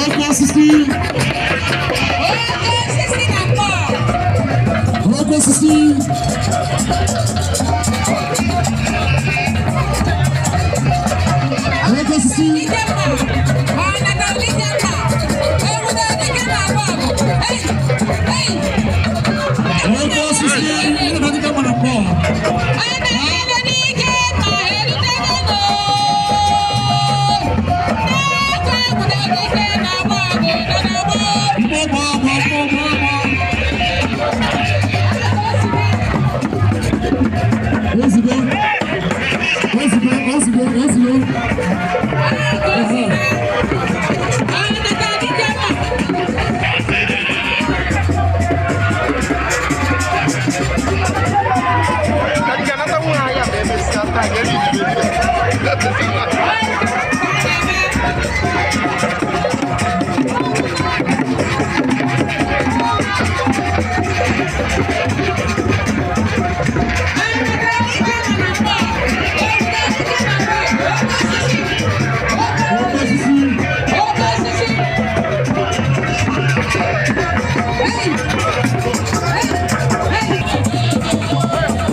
Oke osisi. Oke osisi. Oke osisi. Oke osisi. Ndị na-adịghị mma na mmụọ. Mmụọ gbaa agba, mmụọ gbaa agba. Ozugbo. Ozugbo, ozugbo, ozugbo. Oke osisi. Oke osisi. Hey! Hey! Hey!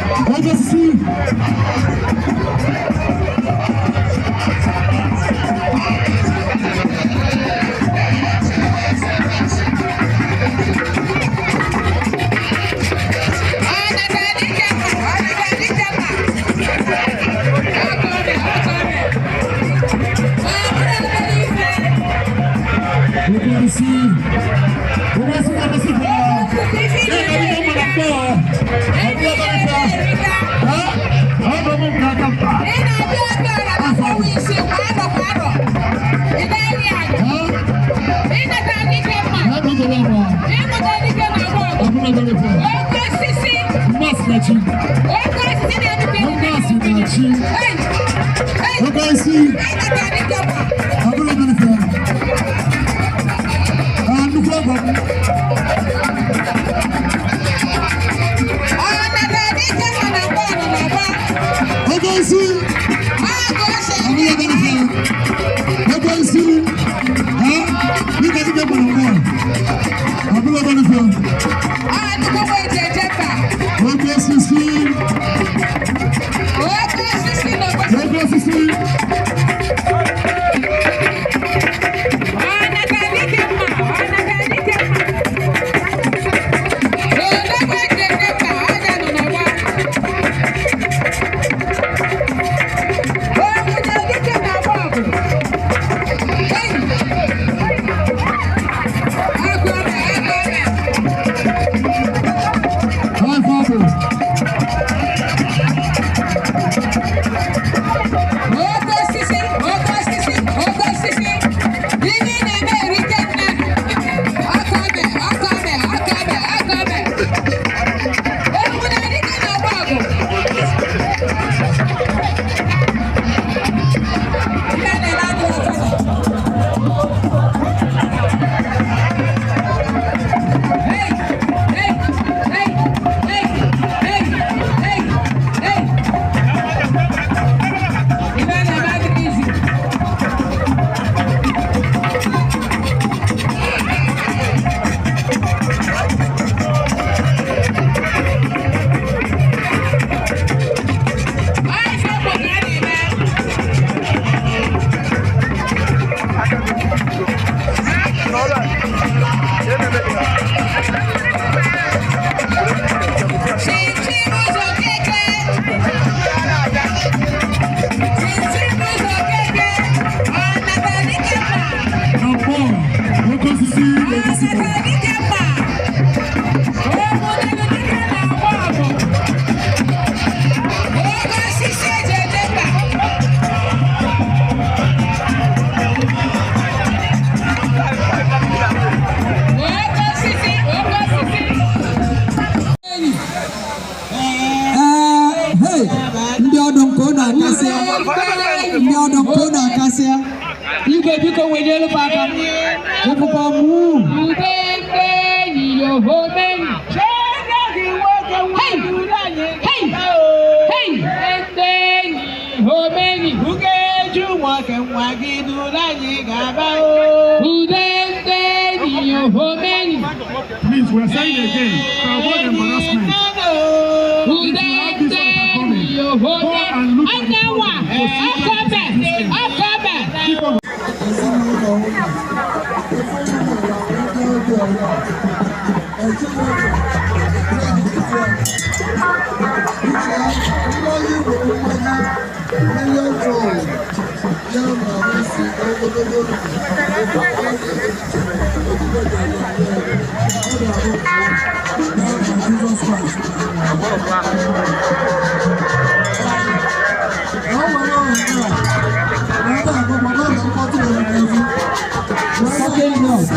Oke osisi. Oke osisi. Oke osisi apa sih, Pak? Eh, kami mau menang. Oke, apa nih, Pak? Hah? Oh, kamu nggak apa? Hah? Ha, bụ apa? Ọ bụrụ na ọ Mmasị na chi. Mmasị na chi. Oke osisi. Ọ bụrụ na ọ Ah, nnukwu ọgọ m. Oke osisi. Ọ bụrụ na ọ Oke osisi. Ha? Dịka dịka gbara mmụọ. Ọ bụrụ na ọ Oke osisi. Oke osisi. Vai, Fábio. Oke osisi, oke osisi, oke osisi. Ihe ị na-eme erike nne. Akame, akame, akame, akame. Ewu na dike na-agba ọgụ. Ihe a na-eme adịghị ọfọdụ. Hey, hey, hey, hey, hey, hey, hey. Ihe a na-eme adịghị izi. Anyị sọ bụ ka a na-eme. Chichi ụzọ keke. Chichi ụzọ keke. Ọ natara dike mma. Na mmụọ. Oke osisi na-egosi Ọ natara dike mma. Obodo dike na-agba ọgụ. Oke osisi eji eje mba. Oke osisi, oke osisi. Ee, hey, ndị ọdụ nke unu akasịa, ndị ọdụ nke unu akasịa. Igwe, biko, wenyelu m aka ụpụpọ mụ. Udembe. Omenyi. Please, we are saying again, to avoid embarrassment. Ude enyi ohobe. Ọnẹwa ọkọbẹ ọkọbẹ. Ezinụlọ ụlọ ofe ụlọ ndị obi ọrụ ezinụlọ mmanya Igbo, mmanya million gold ya na-arụsi ogologo ndụ ọ ga-eji odibo ga-abịa ọ ga-abụ n'aha Jizọs Kraịst. Na ọ nwere ohere a na ebe agbagba n'oge mkpọtụ nwere n'ezi. Second note.